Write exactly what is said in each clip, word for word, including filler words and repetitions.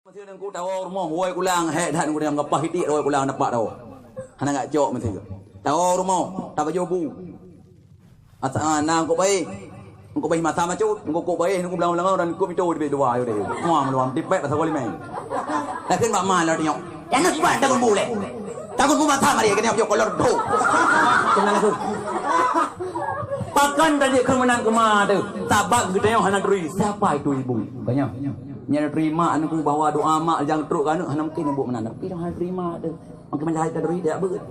Masa nangku tawoe rumoh, woi kulang, hek that nangku nyang gapah itik woi kulang nampak tawoe. Hana gak cok masa tu. Tawoe rumoh, tapajoh bu. Asa, ah, na ngkok bae. Ngkok bae masa macut, ngkok kok bae, ngkok belang-belang, dan ngkok itu di dua, ayo deh. Muam luam, tipek pasal gol main. Lakin bak ma lah tengok. Jangan buat takut bu leh. Takut bu masa mari, kena jok kolor do. Kenal aku. Pakon tadi keu meunang keuma tu. Sabab geutanyoe hana turi. Siapa itu ibu? Tanya. Nyan terima aneuk bahwa doa mak jang trok keu aneuk hana mungkin ibu meunan. Tapi hana terima tu. Mungkin mencari taduri dia beut.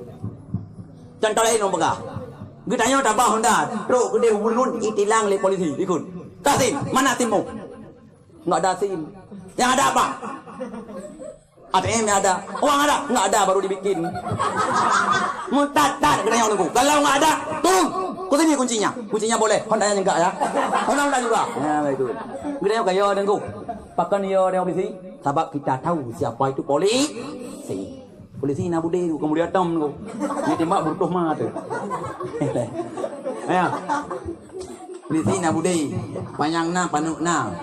Contoh lain orang peugah. Geutanyoe tabah Honda, trok keudeh ulun itilang lé polisi, ikut. Tasim, mana simmu? Enggak ada sim. Yang ada apa? A T M yang ada. Uang ada? Enggak ada, baru dibikin. Mutat-tat geutanyoe nunggu. Kalau enggak ada, tung. Ku sini kuncinya. Kuncinya boleh. Honda yang enggak ya. Honda enggak juga. Ya, baik tu. Geutanyoe kaya nunggu. Pakon yo dia polisi? Sabab kita tahu siapa itu polisi. Polisi na budé tu, kemudian tom tu. Dia tembak butuh mah tu. Ya. Polisi na budé, panyang na, panuk na.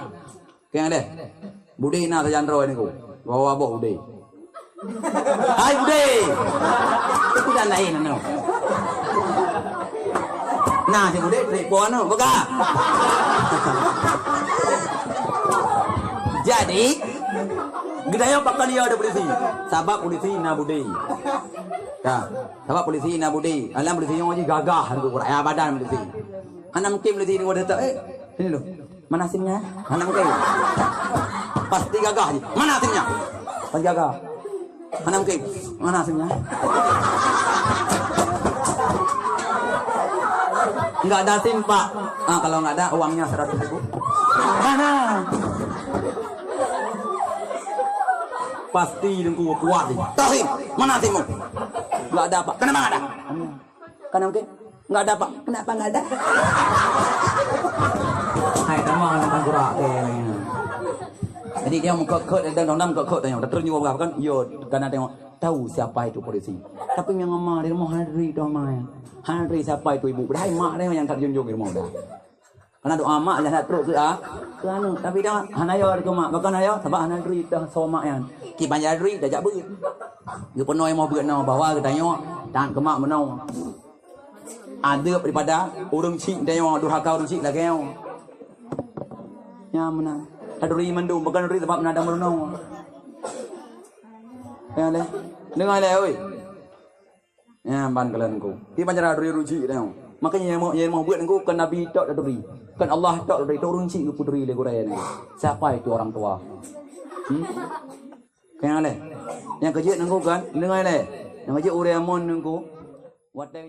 Keng deh. Budé na sajan roh ni ku. Bawa boh budé. Hai budé. Itu dan lain anu. Nah, si budé tripon tu, buka. Jadi, geutanyoe pakon dia ada polisi. Sabab polisi na budé. Ya. Sabab polisi na budé. Alam polisi yang wajib gagah tu kurang. Ya, badan polisi. Hana mungkin polisi ni wadah tak. Eh, sini dulu. Mana simnya? Hana mungkin. Pasti gagah je. Mana simnya? Pasti gagah. Hana mungkin. Mana simnya? Enggak ada sim, Pak. Ah, kalau enggak ada uangnya seratus ribu. Mana? Pasti dengku kuat ni. Tasim, mana simmu? Enggak ada, Pak. Kenapa enggak ada? Kan mungkin enggak ada, Pak. Kenapa enggak ada? Hai, sama dengan tangkurak ke. Jadi dia mengkot-kot dan dendam mengkot-kot tanya. Dah ternyuh apa kan? Yo, karena tengok tahu siapa itu polisi. Tapi yang ama di rumah hadri tu mai. Hadri siapa itu ibu? Padahal mak dia yang tak junjung di rumah dah. Karena doa mak jangan trok ke ah, ke aneuk. Tapi dah hana yo ke mak, bahkan ayo sebab hana dri tah so mak yan. Ki banjar dri dah jak beut. Geupeunoi moh beut no bahwa geutanyoe tan ke mak meunoe. Adeup daripada ureueng chik tanyoe, durhaka ureueng chik lagèe nyoe. Ya meunan. Taduri mandum, bukan duri sebab na ada meurunoe. Ya leh. Dengar leh oi. Ya ban kalian ku. Di panjara duri ruji dah. Makanya yang mau yang mau buat nengku kan Nabi tok taduri. Kan Allah tok taduri, tok ureueng chik geupeuduri lé gurèe nengku. Siapa itu orang tua? Hmm? Kaya leh. Yang kejut nengku kan, dengar leh. Yang kejut ureueng amon nengku. Watèe